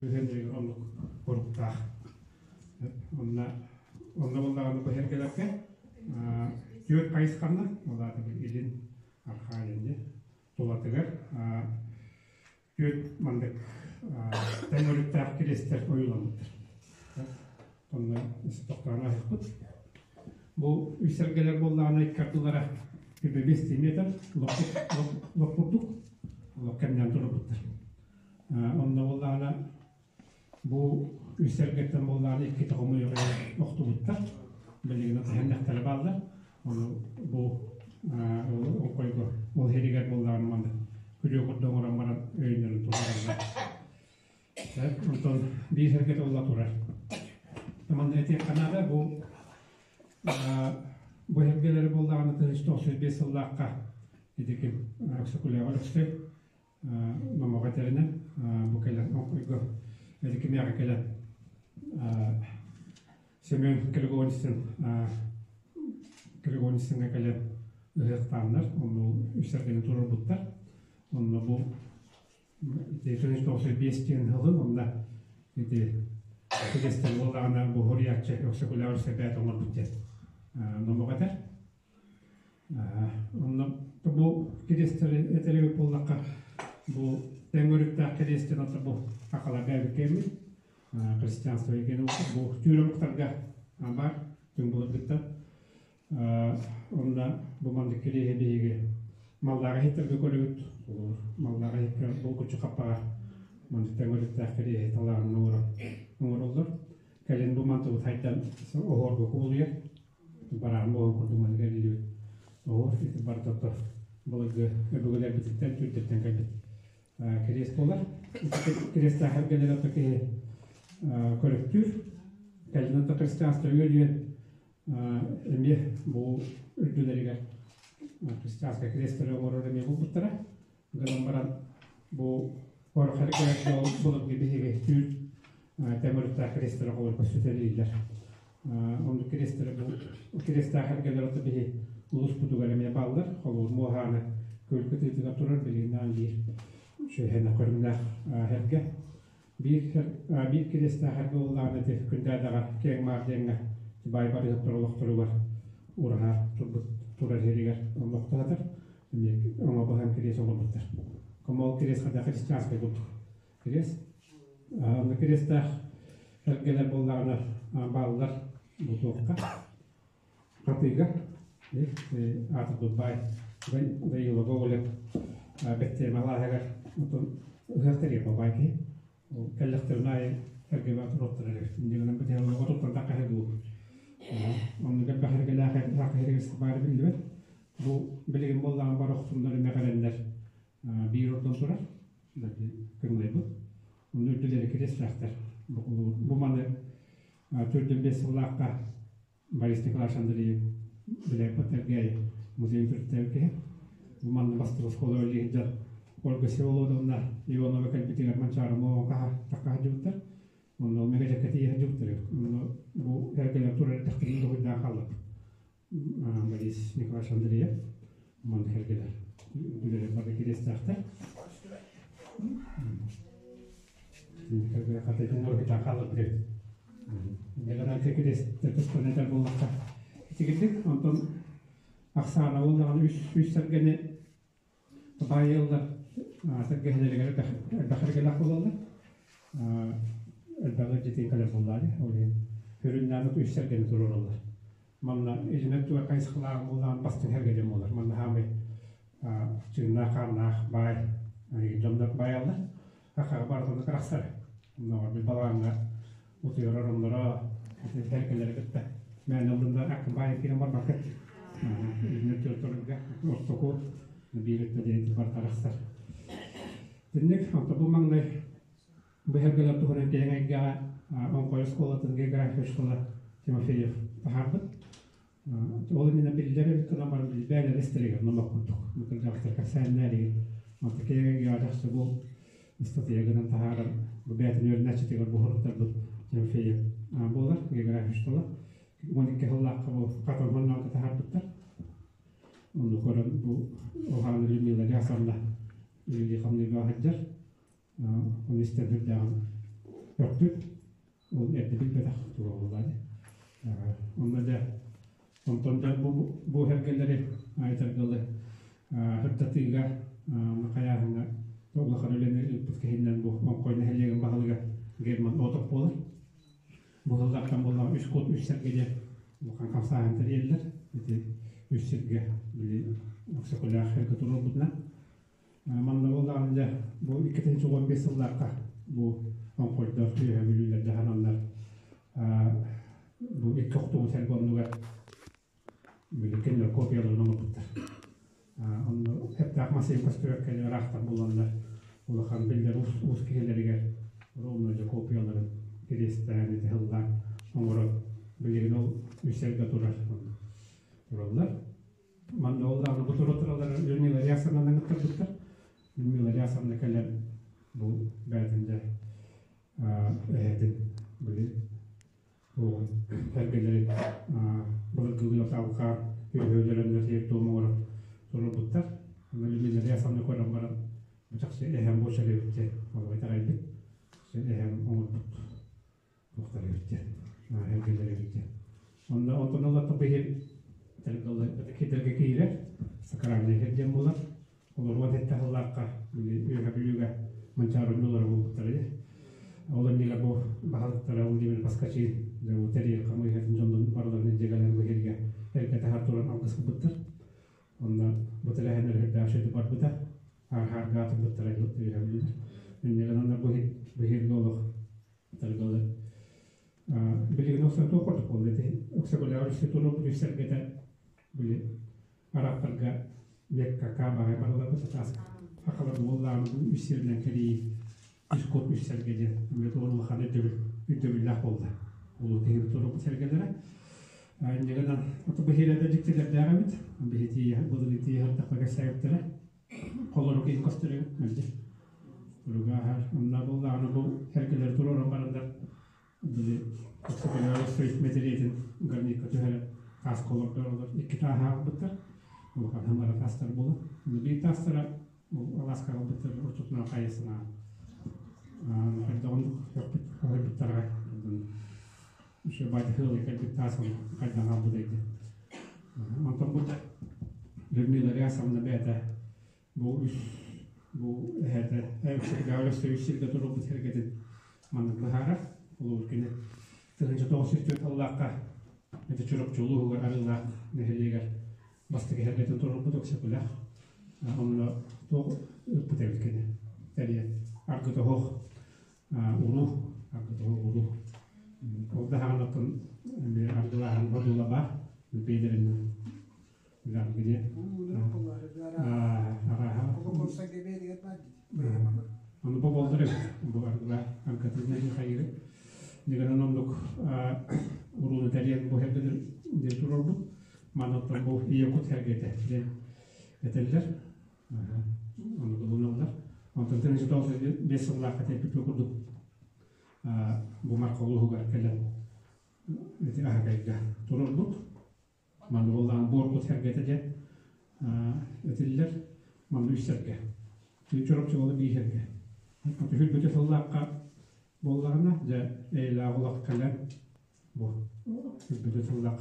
Оннук оруктаах. Онно онно буоллаҕына бу эргэлэргэ түөрт хайысханна, ол аата илин, арҕаа илинни тулатыгар түөрт маннык тэҥ өрүттээх кириэстэр ойууламмыттар. Онно тохтоон ааһыахпыт. Бу үс эргэлэр буоллаҕына икки ардылара 25 метр лоп курдук олох кэмнээн турбуттар. Онно буоллаҕына бу үс эргэттэн буоллаҕына иккитэ хомуйуох охтубуттар. Билигин атыһаннахтара бааллар. Ону бу оҥхойго ол иһигэр буоллаҕына маннык күрүө курдук оҥорон баран өйөннөрөн турараллар. Онтон биир сэргэтэ ула турар. Манна этиэххэ наада бу бу эргэлэри буоллаҕына 1995 сыллаахха ити ким Өксөкүлээх Өлөксөй номоҕо этэринэн бу кэлэн оҥхойго Эдикимиэҕэ кэлэн Семен Калигонистин Калигонистиҥҥа кэлэн ыһыахтааннар онно үс эргэни туруорбуттар онно бу ити 1995 диэн сылын онно ити кириэстэн буоллаҕына бу хоруйааччы Өксөкүлээх Өрсөбөөт оҥорбут диэн номоҕо этэр. Онно Бу кириэстэри этэрибит буоллахха, бу тэҥ өрүттээх кириэстэн ото бу сахалар бэйэбит кэммит христианство егени бу түүр омуктарга баар түҥ былыргыттан. Онно бу маннык кириэһи биһиги маллааҕы иһиттэргэ көрөбүт. Маллааҕы иһиккэ булгуччу хаппаҕа маннык тэҥ өрүттээх кириэһи талаанын оҥороллор. Кэлин бу мантыбыт хайдан оһуорга кубулуйар. Бараан буолан курдук маннык эриллибит оһуор ити барыта былыргы өбүгэлэрбититтэн түүрдэртэн кэлбит кириэс буолар. Кириэстээх эргэлэр ото киһи көрөктүүр. Кэлин ото христианство үөрүйэн эмиэ бу үрдүлэригэр христианскай кириэстэри оҥорор эмиэ булбуттара. Гынан баран бу орох эргэлэргэ ол былыргы биһиги түүр тэҥ кириэстэри оҕолорго сүтэриллэр. Оннук кириэстэри бу кириэстээх эргэлэр ото биһи улууспутугар эмиэ бааллар. Холобур, Муоһааны күөл кытыытыгар турар билигин биир сүөһэнэ көрүҥнээх эргэ. Биир биир кириэстээх эргэ уоллаан ити Күндээдэҕэ киэҥ маар диэҥҥэ баай барыһыттар олохторугар ураһа турбут турар сиригэр олохтоотор. Эмиэ оҥо быһан кириэс оҥорбуттар. Комол кириэс хата христианскай курдук кириэс. Онно кириэстээх эргэлэр буоллаҕына бааллар бу туохха Хатыыга аатырбыт баай Данила Гоголев бэттиэмэ алааһыгар отон ыһыах тэрийэр баай киһи. Ол кэллэхтэрин аайы эргэбэ туруоттарар эбит. Инньэ гынан бытыһаллар отуттан тахха дуу. Оннук элбэх эргэлээх эргэрс баара биллибэт. Бу билигин буоллаҕын бар охсуннар эмэҕирэннэр биир ордон турар. Көҥүлэйбит. Онно үрдүлэри кириэстээхтэр. Бу маны 4-5 сыллаахха Борис Николаевич Андреев билээппит Эргээйи музейын төрүттээбит киһи. Бу манна бастакы оскуола үлэлии сылдьар Ольга Всеволодовна Ионова кэлбитигэр Манчаары Муомаҕа тахха сылдьыбыттар. Онно Мэгэдьэккэ тиийэ сылдьыбыттар эбит. Онно бу эргэлэр турар эрдэхтэрин дуһуйдаан хааллыбыт. Борис Николаевич Андреев манна эргэлэр үлэлэр бары кириэстээхтэр. Итигирдик онтон ахсаана буоллаҕына үс үс сэргэни баайыллар сэргэһэлэригэр элбэх эргэлээх буолаллар. Элбэх ыалдьытын кэлэр буоллаҕа ол иһин көрүннээн үс сэргэни туруораллар. Манна илин өттүгэр хайысхалаах буоллаҕына бастыҥ сэргэ диэн буолар. Манна хаамай чыыннаах хааннаах баай дьоннор баайаллар. Хахаҕа барытын тахсар. Оннооҕор бил балаҕаҥҥа утуйар оронноро сэргэлэри кытта мээнэ ыллында аккын баайан киирэн барбакка илин өттүгэр турарга ортоку биир өттө диэн бар тарахсар. Итинник онто бу маҥнай бу сэргэлэр туһунан киэҥ эйгэҕэ Оҥхой оскуолатын география учуутала Тимофеев таһаарбыт. Ол иннинэ биллэр эбит гынан баран билбээн эрэ истэригэр номох курдук. Бу кырдьаҕастар кэпсээннэригин онто киэҥ чахчы бу ыстатыйа гынан таһааран бу бэйэтин үөрэнээччитигэр бу суруктарбыт Тимофеев буолар география учуутала. 12 сыллаахха бу Хатылман таһаарбыттар. Ону көрөн бу Оһаан Людмила Лясовна үлэлии-хамныырга сылдьар. Ону истэн сүрдээҕин сөхпүт. Ол эрдэ билбэтэх туга буолла дии. Онно дьэ онтон дьэ бу бу эргэлэри айтаргалы сырдатыыга хайааһыҥҥа улахан үлэни ыыппыт киһинэн бу Оҥхой нэһилиэгин баһылыга Герман Отов буолар. Бу сыллартан буоллаҕа үс кут үс сэргэ диэн улахан хамсааһын тэрийэллэр. Ити үс сиргэ били Өксөкүлээх эргэ туруорбутунан Манна буоллаҕына дьэ бу 2015 сыллаахха бу оҥхойдоох үөһэ бүлүүлэр дьаһананнар бу икки охтубут сэргэ оннугар били кинилэр копияларын оҥорбуттар. Онно эптээх мас көстүбэккэ ыраахтан буланнар улахан биллэр уус киһилэригэр ровно дьэ копияларын кириэстээн ити сыллаан оҥорон билигин ол үс сэргэ турар тураллар. Манна ол даҕаны бу тура-туралар Людмила Рясовнаны ыҥыттарбыттар. Людмила Рясовна кэлэн бу бэйэтин дьэ эһэтин били туоҕун сэргэлэрин былыргылыы алҕаан үөһүөлэрэннэр сиэр-туом оҥорон туруорбуттар. Людмила Рясовна көрөн баран бу чахчы эһэм бу эбит диэн олох итэҕэйбит. Эһэм оҥорбут туохтар эбит диэн, эргэлэр эбит диэн. Онно онтон ылла биһи киирэр. Сакральный сир диэн буолар. Олор 17 сыллаахха Үөһэ Бүлүүгэ Манчаары оонньуулара буолбуттара дии. Ол иннигэр бу баһылыктара Владимир Поскачин тэрийэр хамыыһыйатын дьонун барыларын илдьэ бу сиргэ эргэ таһар туран алгыс ылбыттар. Онно бу тэрээһиннэр үрдээх үчүгэйдик барбыта. Аар-хаарга атырбыттара Үөһэ Бүлүүлэр. Иннигэр онно бу сиргэ олох таргалы билигин охсон туох курдук буолла ити Өксөкүлээх өрүскэ туруорбут үс сэргэтэ били арабтарга Мекка Каабаҕа барыларбыт сатаас сахалар буоллаҕына бу үс сиринэн кэлии үс кут үс сэргэ диэн эмиэ туох улахан өйдөбүл өйдөбүллээх буолла улуу киһибит туруорбут сэргэлэрэ инньэ гынан ото бэһиэлэ да дьиктилэрдээх эбит биһи былырыын тиийэ сырдахха кэпсээбиттэрэ холорук иһин көстөрө мэлдьи туруга аһар онно буоллаҕына бу сэргэлэри туруоран бараннар били Өксөкүлээх мэтириэтин граникка түһэрэн тааска олордороллор икки тааһы аҕалбыттар улахан хымара таастар буолан биир таастара алааска аҕалбыттар ортотунан хайысына хайдах оннук хөхпүт хоһуйбуттара еще баайда хыылы кэлбит таас хайдан хаалбыт эйди онтон бу Людмила Рясовна бэйэтэ бу үс бу эһэтэ Өксөкүлээх Өлөксөй сиргэ турбут сэргэтин маннык быһаарар. Улуу кини 1904 сыллаахха ити Чурапчы улууһугар Арыылаах нэһилиэгэр бастакы сэргэтин туруорбут Өксөкүлээх. Онно туох ыыппыт эбит кини тэрийэн аргытоһох уруу аргытоһох уруу ол да хаҕанаттан аргылааһын бодула баар бэйэлэрин Ону боболлор эбит бу аргыла аргатын хайыры Нигынан оннук урууну тэрийэн бу сэргэлэр диэн турорбут. Манаттан бу ийэ кут сэргэтэ диэн этэллэр. Ону булуналлар. Онтон 1905 сыллаахха тэппит курдук бу Марха улууһугар кэлэн ити аһагайга турорбут. Манна буоллаҕына буор кут сэргэтэ диэн этиллэр. Манна үс сэргэ. Чурапчы буола биир сэргэ. Түһүлбүтэ сыллаахха буоллаҕына, дьэ, эйэлээх олох кэлэн бу үрбүтэ сыллаах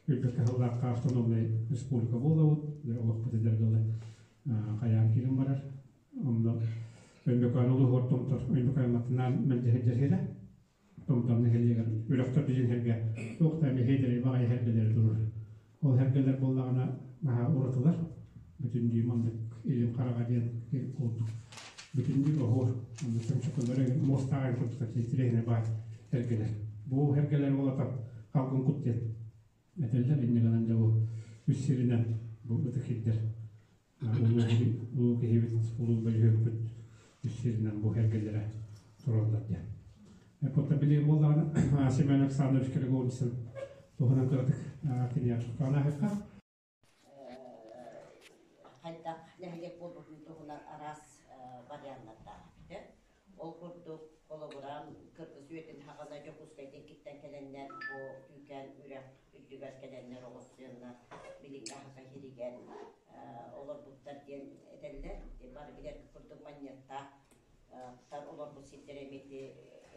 үрбүккэ сыллаахха автономнай республика буолабыт. Дьэ, олохпут эдэр дылы хайаан киирэн барар. Онно Өймөкөөн улууһугар Томтор Өймөкөөн аттынаан мэлдьи сылдьар сирэ. Томтор нэһилиэгэр үрэх төрдүн сэргэ туох да мэһэйдэри баҕайы сэргэлэри турар. Ол сэргэлэр буоллаҕына наһаа уратылар. Бүтүннүү маннык илим хараҕа диэн курдук бүтүннүү оһуор онно чөмчөкөлөрө муостааҕын курдук тирэһинэ баай сэргэлэр. Бу сэргэлэр уолата халгын кут диэн этэллэр инньэ гынан дьэ бу үс сиринэн бу ытык сирдэр улуу киһибит, улуу бөлүһүөкпүт үс сиринэн бу сэргэлэрэ тураллар диэн. Потом билигин буоллаҕына Семен Александрович Киргорцев туһунан кыратык кинигэ тутаан Хайдах нэһилиэк буолбутун туһунан араас варианнардаах эбитэ. Ол курдук, холобура, Кыргыз үйэтин саҕана Дьокуускай диэкиттэн кэлэннэр бу Түүкээн үрэх үрдүгэр кэлэннэр оҕус сыаннар билиҥҥи Аһака сиригэр олорбуттар диэн этэллэр. Бары билэргит курдук манньыаттаах олорбут сирдэрэ эмиэ ити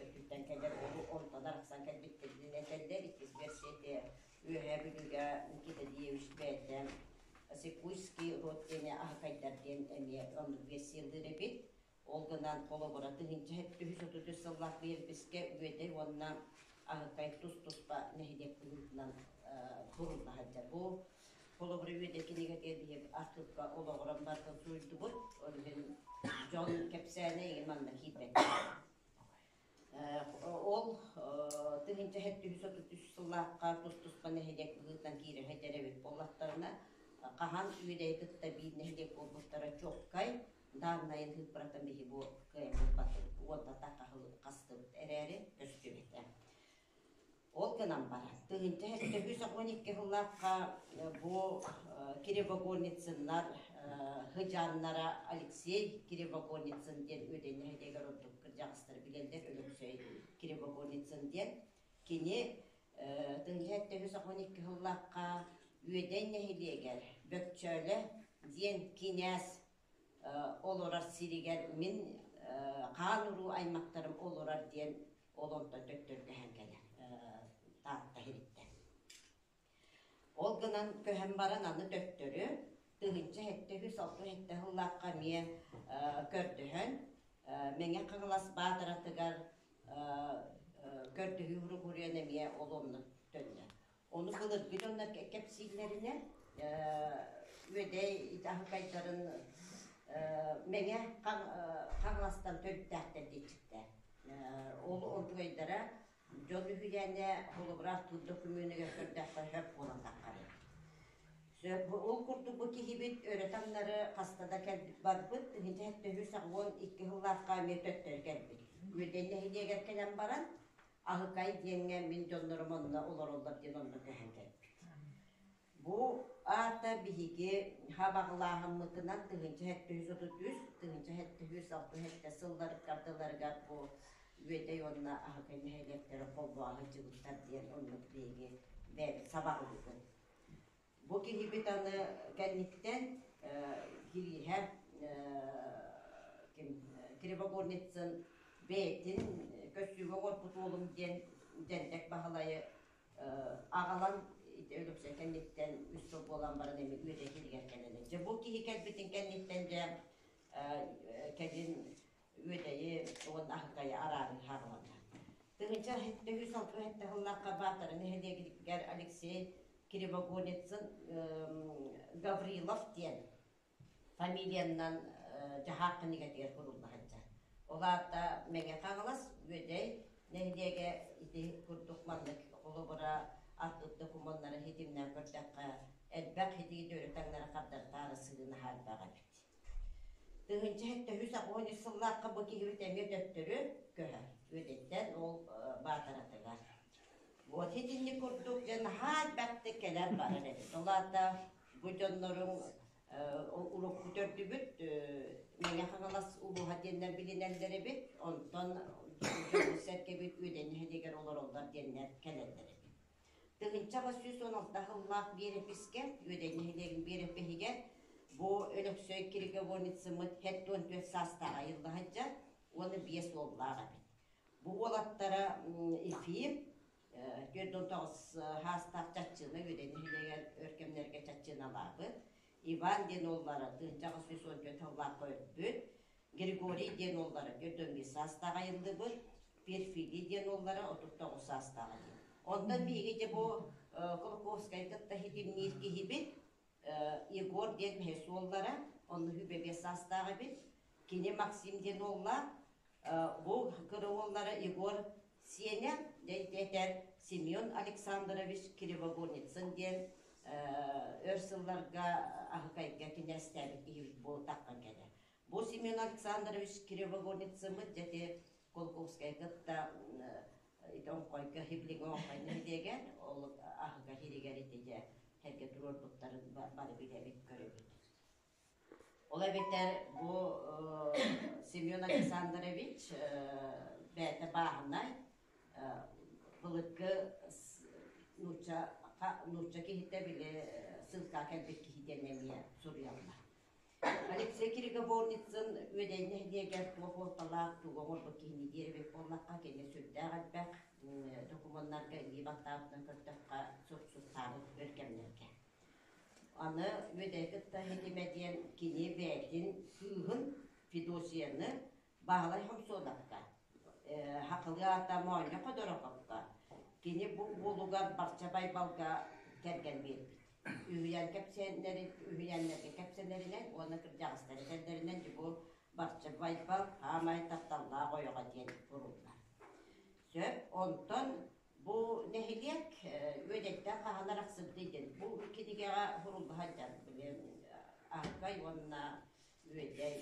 өттүттэн кэлэр, ол онтон арахсан кэлбиттэрин этэллэр. Иккис версия Үөһээ Бүлүүгэ Никита Диевич бэйэтэ Секуйский род диэни аһыкайдар диэн эмиэ оннук версиялыыр эбит. Ол гынан холобура 1933 сыллаах биэрбискэ Үөдэй уонна Аһыкай тус-туспа нэһилиэк быһыытынан сурулла сылдьар. Бу холобура Үөдэй кинигэтигэр биһиги архыыпка олоҕуран барытын суруйдубут. Ол иһин дьон кэпсээнэ эйигин манна киирбэт. Ол 1733 сыллаахха тус-туспа нэһилиэк быһыытынан киирэ сылдьар эбит буоллахтарына, хаһан Үөдэйи кытта биир нэһилиэк буолбуттара чуолкай дааннайын ыыппыратын биһи бу кыайан булбатыбыт уонна хастыбыт эрээри көстүбэтэ. Ол гынан баран, 1732 сыллаахха бу Кривогорницыннар сыдьааннара Алексей Кривогорницын диэн Үөдэй нэһилиэгэр ордук кырдьаҕастар билэллэр Өлөксөй Кривогорницын диэн. Кини 1732 сыллаахха Үөдэй нэһилиэгэр Бөкчөөлө диэн кинээс олорор сиригэр мин хаан уруу аймахтарым олорор диэн ол онтон төттөрү көһөн кэлэр Таатта иһириттэн. Ол гынан көһөн баран аны төттөрү. 1773 сыллаахха эмиэ көрдөһөн Мэҥэ Хаҥалас Баатаратыгар көрдөһүү уругуруйан эмиэ ол онно төннөр. Ону былыргы дьоннор кэпсииллэринэн Үөдэй аһыкайдарын Мэҥэ Хаҥаластан төрүттээхтэр диэччиттэр. Ол онтугайдара дьон үһүйээнэ холобура тут докумуонугар көрдөххө сөп буолан таххар эбит. Сөп ол курдук бу киһибит өрө таҥнары хаста да кэлбит барбыт 1982 сыллаахха эмиэ төттөрү кэлбит. Үөдэй нэһилиэгэр кэлэн баран Аһыкай диэҥҥэ мин дьоннорум онно олороллор диэн онно көһөн кэлбит. Бу аата биһиги хабаҕалааһыммытынан 1733, 1767 сыллар ыккардыларыгар бу Үөдэй уонна Аһыкай нэһилиэктэрэ холбоон сылдьыбыттар диэн оннук биһиги бэйэбит сабаҕалыыбыт. Бу киһибит аны кэнниттэн Кирииһэ ким Кривогорницын бэйэтин көссүүгэ оҥорбут уолум диэн Дьэндэк Баһылайы аҕалан Өлөксөй кэнниттэн үс сыл буолан баран эми үөдэй сиригэр кэлэн. Дьэ бу киһи кэлбитин кэнниттэн дьэ кэлин Үөдэйи уонна Аһыкайы араарыы хаалланна. 1767 сыллаахха Баатара нэһилиэгэр Алексей Кривогорницын Гаврилов диэн фамилиянан дьаһаах кинигэтигэр сурулла сылдьар. Ол аата Мэҥэ Хаҥалас Үөдэй нэһилиэгэ ити курдук маннык холобура артык докумуоннары ситимнээн көрдөххө элбэх итиги дөрү таҥнары хардартаары сыһыан аһаарбах эбит. 1773 сыллаахха бу киһибит эмиэ төттөрү көһөр. Үөдэттэн ол Баатаратыгар. Вот итинник курдук дьэ наһаа элбэхтик кэлэр барар эбит. Ол аата бу дьонноруҥ урукку төрдүбүт Мэҥэ Хаҥалас улууһа диэннэр билинэллэр эбит. Онтон дьоммут-сэргэбит Үөдэн нэһилиэгэр олороллор диэннэр кэлэллэр эбит. 1816 сыллаах биэрэпискэ, Үөдэй нэһилиэгин биэрэпиһигэр бу Өлөксөй Киргавоницыммыт 74 саастаах айылла сылдьар уонна биэс уоллаах эбит. Бу уолаттара Ефим 49 саастаах чаччыына Үөдэй нэһилиэгэр өр кэмнэргэ чаччыыналаабыт. Иван диэн уоллара 1814 сыллаахха өлбүт. Григорий диэн уоллара 45 саастаах айыллыбыт, Перфилий диэн уоллара 39 саастаах этэ. Онтон биһиги дьэ бу Кулаковскай кытта ситимниир киһибит Егор диэн мэһэс уоллара, онно 25 саастаах эбит. Кини Максим диэн уоллаах. Бу кыра уоллара Егор сиэнэ, этэр Семен Александрович Кривогорницын диэн өр сылларга Аһыкайга кинээстээбит киһибит бу таххан кэлэр. Бу Семен Александрович Кривогорницыммыт дьэти Кулаковскай кытта ити оҥхойго хиблиҥэ оҥхой нэһилиэгэр ол аһыга хиригэр ити дьэ сэргэ туруорбуттарын бары билэбит көрөбүт. Ол эбэтэр бу Семен Александрович бэйэтэ бааһынай былыргы нуучча нуучча киһитэ били ссылка кэлбит киһи диэн эмиэ суруйаллар. Алексей Киргоборницын Үөдэй нэһилиэгэр туох уолталаах тугу оҥорбут киһини диир эбит буоллахха, кини сүрдээх элбэх докумуоннарга илии баттаабытынан көрдөххө, суруксуттаабыт өр кэмнэргэ. Аны Үөдэйи кытта ситимэ диэн кини бэйэтин кыыһын Федосияны Баһылай Хомсуонапка, Хахылыы аата Моонньо Ходороховка, кини бу уолугар Барча Байбалга кэргэн биэрбит. Үһүйээн кэпсээннэрин, үһүйээннэргэ кэпсэнэринэн уонна кырдьаҕастар этэллэринэн бу Барча Байбал хаамай тапталлаах ойоҕо диэн суруллар. Сөп, онтон бу нэһилиэк Үөдэттэн хаһан арахсыбытый диэн бу кинигэҕэ сурулла сылдьар били Аркай уонна Үөдэй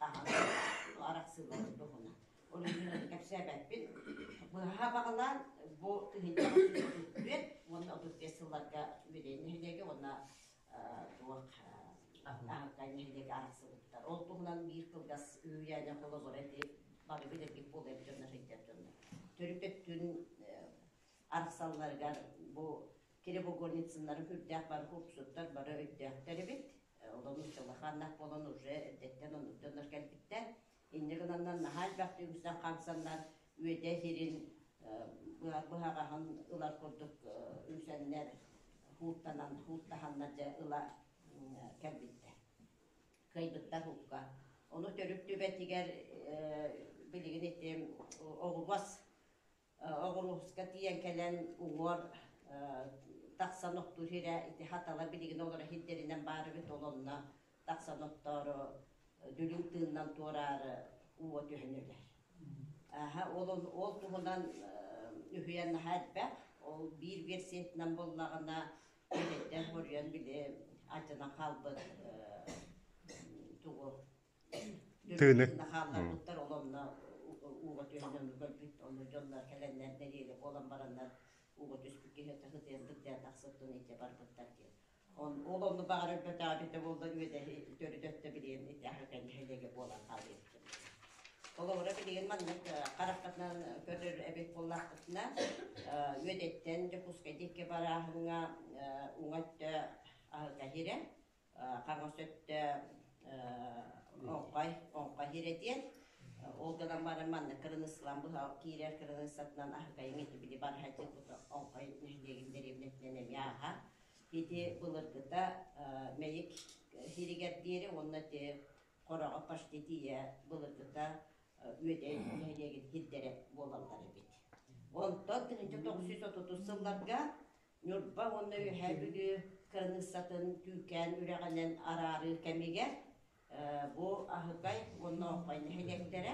хаһан арахсыыларын туһунан. Ол иһин кэпсээбэппин. Быһа баҕалаан бу 1934 уонна 35 сылларга Үөдэй нэһилиэгэ уонна туох Аһыкай нэһилиэгэ арахсыбыттар. Ол туһунан биир кылгас үһүйээнэ холобура ити бары билэргит буолуо дьоннор сылдьар дьоннор. Төрүт өттүн арахсалларыгар бу Киребогорницыннары үрдээх бары курсуттар бары өйдөөхтөр эбит. Олорун улаханнах буолан уже эрдэттэн оннук дьоннор кэлбиттэр. Инньэ гынаннар наһаа элбэхтик үксэн хаамсаннар үөдэ сирин быһаҕаһын ылар курдук үсэннэр хууттанан хууттаһаннар дьэ ыла кэлбиттэр. Кыайбыттар укка. Ону төрүт түбэтигэр билигин ити оҕуруос оҕуруоска тиийэн кэлэн уҥуор тахсан оттуур сирэ ити хатала билигин олоро сирдэринэн баар эбит, ол онно тахсан оттоору дүлүҥ тыыннан туораары ууга түһэн өлөр. Аха, ол, ол туһунан үһүйэн наһаа элбэх. Ол биир версиятынан буоллаҕына, эдэттэн хоруйан били алдьанан хаалбыт тугу Тыыны. Хаалларбыттар, ол онно ууга түһэн ону көрбүт, ону дьоннор кэлэннэр нэдиэлэ буолан бараннар ууга түспүт киһи сытыйан сытыйан тахсыттын илдьэ барбыттар диэн. Ол онну баҕар өлбөтөҕө бүтэ буоллар үөдэһи төрүт өттө билигин ити аһыкан нэһилиэгэ буолан хаалыа. Холобура билигин маннык хараххытынан көрөр эбит буоллаххытына, үөдэттэн Дьокуускай диэки барааһыҥҥа уҥа өттө аһыка сирэ, хаҥас өттө оҥхой, оҥхой сирэ диэн. Ол гынан баран маннык кырыныслан быһа киирэр кырыныссатынан аһыкайыҥ ити били барыһа оҥхой нэһилиэгин дэриэбинэтинэн эмиэ ааһар. Ити былыргыта Мэйик сиригэр диэри уонна ити Хороҕо почти тиийэ былыргыта Үөдэй нэһилиэгин сирдэрэ буолаллар эбит. Онтон 1930 сылларга Ньурба уонна Үөһээ Бүлүү кыраныыссатын Түүкээн үрэҕинэн араарыы кэмигэр бу Аһыкай уонна Оҥхой нэһилиэктэрэ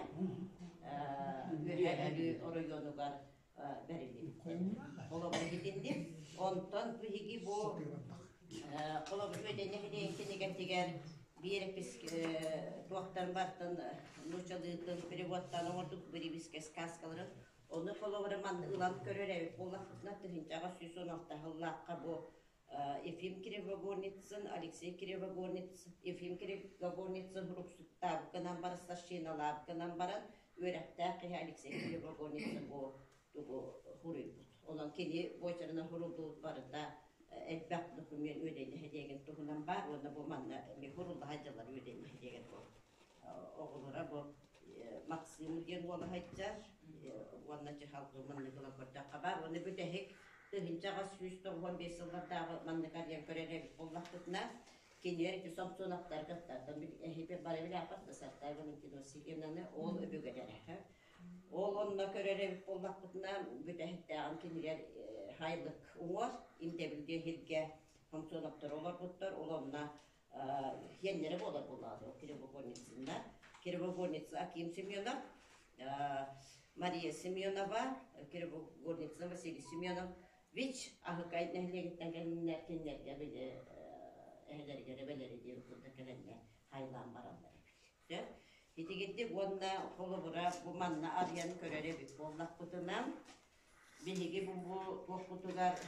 Үөһээ Бүлүү оройуонугар бэриллибиттэр. Холобур итинник. Онтон биһиги бу холобур Үөдэй нэһилиэгин кинигэтигэр биэрэпис туохтан бартын нууччалыытын переводтаан оҥордук бирибискэ сказкаларын. Ону холобура манна ылан көрөр эбит буоллахпытына, 1816 сыллаахха бу Ефим Кривогорницын, Алексей Кривогорницын, Ефим Кривогорницын хуруксуттаабыккынан баран, старшиналаабыккынан баран, үөрэхтээх киһи Алексей Кривогорницын бу тугу хуруйбут. Онон кини буочарынан хуруллубут барыта элбэх документ Үөдэй нэһилиэгин туһунан баар уонна бу манна эмиэ хуруллаһа дьылар Үөдэй нэһилиэгин бу оҕолоро бу Максим диэн уола сылдьар уонна чыхалгы маннык ылан көрдөххө баар уонна бүтэһик 1895 сыллардааҕы маннык арыйан көрөр эбит буоллахпытына, кинилэр ити Сомсуновтар кыттартан эһиби бары билээхпит да Сартай Валентина Васильевнаны ол өбүгэлэрэ. Ол онно көрөр эбит буоллахпытына, бүтэһиктээҕин кинилэр хайлык уҥуор интэбилгэ иһиргэ Сомсуновтар олорбуттар, ол онно хиэннэрэ буолар буоллаҕа Кривогорницыннар. Кривогорница Аким Семенов, Мария Семенова, Кривогорница Василий Семенов, ВИЧ Аһыкай нэһилиэгиттэн кэлиннэр кинилэргэ били эһэлэригэр эбэлэри диэн курдук кэлэннэр хайлаан бараллар эбит. Сөп. Итигирдик уонна холобура бу манна арыйан көрөр эбит буоллахпытына, биһиги бу туохпутугар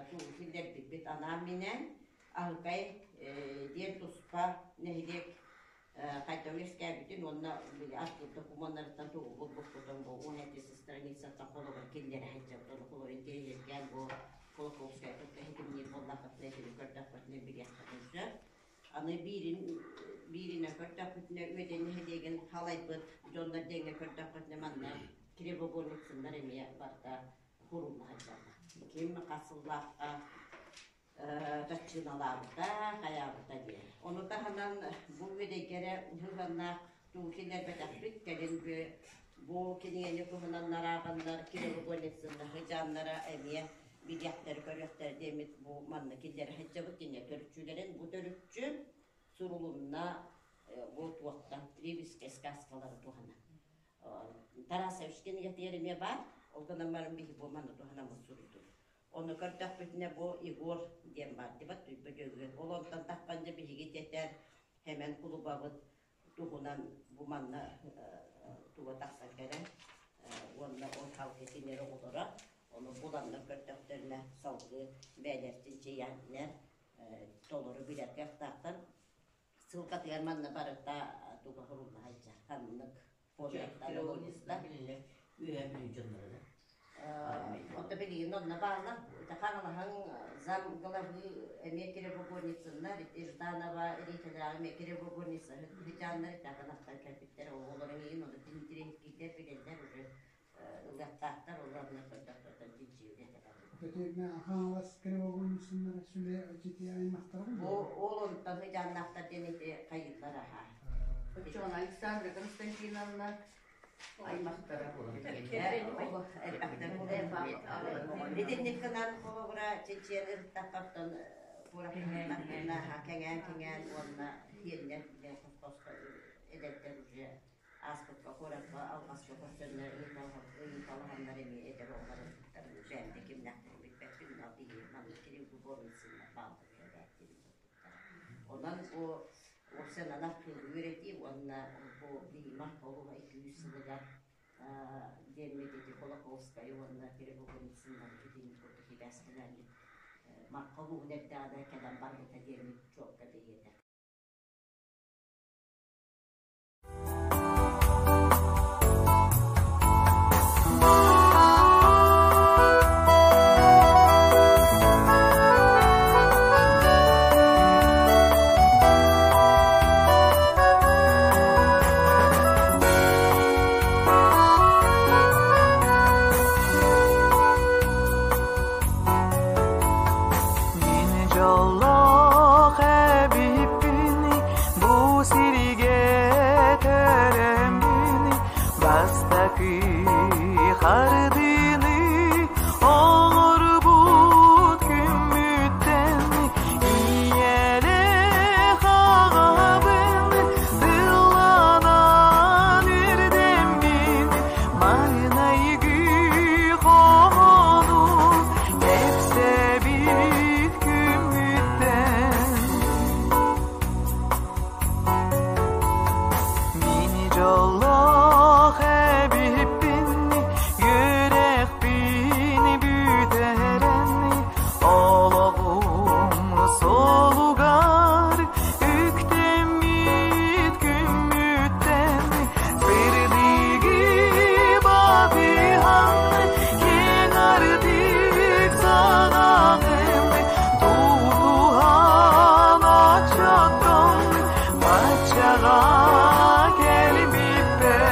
тугу киллэрбиппит анаан-минээн Аһыкай диэн туспа нэһилиэк хайдах үөскээбитин уонна били архив докумуоннарыттан тугу булбуппутун бу 17 страницаттан холобур киллэрэ сылдьабыт. Ону холобур интэриэһиргээн бу Кулаковскай кытта иһитинниир буоллаххытына итини көрдөххүтүнэ билиэххитин сөп. Аны биирин бииринэн көрдөхпүтүнэ Үөдэн нэһилиэгин халайбыт дьоннор диэҥҥэ көрдөхпүтүнэ манна Кривогорницыннар эмиэ барыта курулла сылдьаллар. Ким хас сыллаахха чаччыыналаабыта, хайаабыта диэн. Ону таһынан бу үөдэйгэ эрэ сыһыаннаах тугу киллэрбэтэхпит, кэлин бу кинигэни туһунан арааҕаннар Кривогорницыннар сыдьааннара эмиэ билиэхтэр, көрүөхтэр диэммит бу манна киллэрэ сылдьабыт кинигэ төрүччүлэрин. Бу төрүччү сурулунна бу туохтан Трибискэй сказкалары туһанан. Тарасович кинигэтигэр эмиэ баар, ол гынан баран биһи бу манна туһанаммыт суруйдубут. Ону көрдөхпүтүнэ бу Егор диэн баар дибат Туйба Дьөгүөр. Ол онтон таххан дьэ биһиги тэтэр Хэмэн кулубабыт туһунан бу манна туга тахсан кэлэн уонна ол халгы кинилэр оҕолоро ону буланнар көрдөхтөрүнэ салгыы бэйэлэртин чийээннэр толору билэр кыахтаахтар. Ссылкатыгар манна барыта туга сурулла сылдьар ханнык форматтан ылыллыбыта. Үөһээ Бүлүү дьонноро да. Онто билигин онно бааллар. Хаҥалаһаҥ зам главы эмиэ Кривогорницыннар, Жданова, Риталааҕы эмиэ Кривогорница хытычааннар итаканахтан кэлбиттэр. Оҕолорун иһин ону тинтириэһиргиирдэр билэллэр уже ылыахтаахтар, олорно көрдөхтөртөн чинчийүүгэ этэ. Бу ол онтон ыдьааннаахтар диэн ити хайыыллар аһа. Оччоҕуна Александра Константиновна аймахтара буолар. Итинник гынан холобура чинчийэн ыһыктаххаттан куораттан кэҥээн-кэҥээн уонна тиэннэр хосхоско эдэрдэр уже ааспыкка куоракка алҕаска көрсөннөр ыйыталаһаннар эмиэ эдэр оҕолор ылбыттарын бэйэм да кимнээхтэрин билбэппин но биһи маннык Кирилл бааллар эбээт Онон бу уопсайынан архыыбы үөрэтии уонна бу Лима олуһа 200 сылыгар диэммит ити Кулаковскайы уонна Кирилл итинник курдук сибээстэнэммит Марха улууһун эрдэҕинэ кэлэн барбыта диэммит чуолка бэлиэтэ. Мин дьоллоох эбиппин бу сиргэ төрөммүн бастакы хардыыны оҥорбут күммүттэн ийэлээх аҕабын тылланан үрдэммин маҥнайгы хоһоону кэпсээбит күммүттэн Мин дьоллоох эбиппин үөрэхпин бүтэрэн олоҕум суолугар үктэммит күммүттэн сырдыгы батыһан киэҥ ардык саҕаҕын тутуһан оччоттон баччаҕа кэлбиппэр.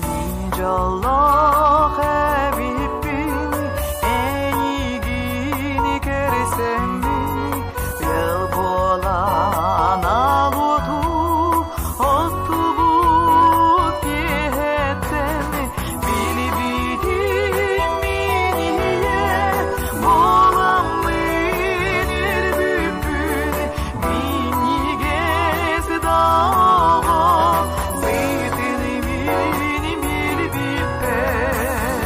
Мин дьоллоох эбиппин эйигин көрсөммүн ыал буолан оту оттубут киэһэттэн билбитим мин ийэ буоламмын үөрбүппүн минньигэс да оҕо сытын мин билбиппэр.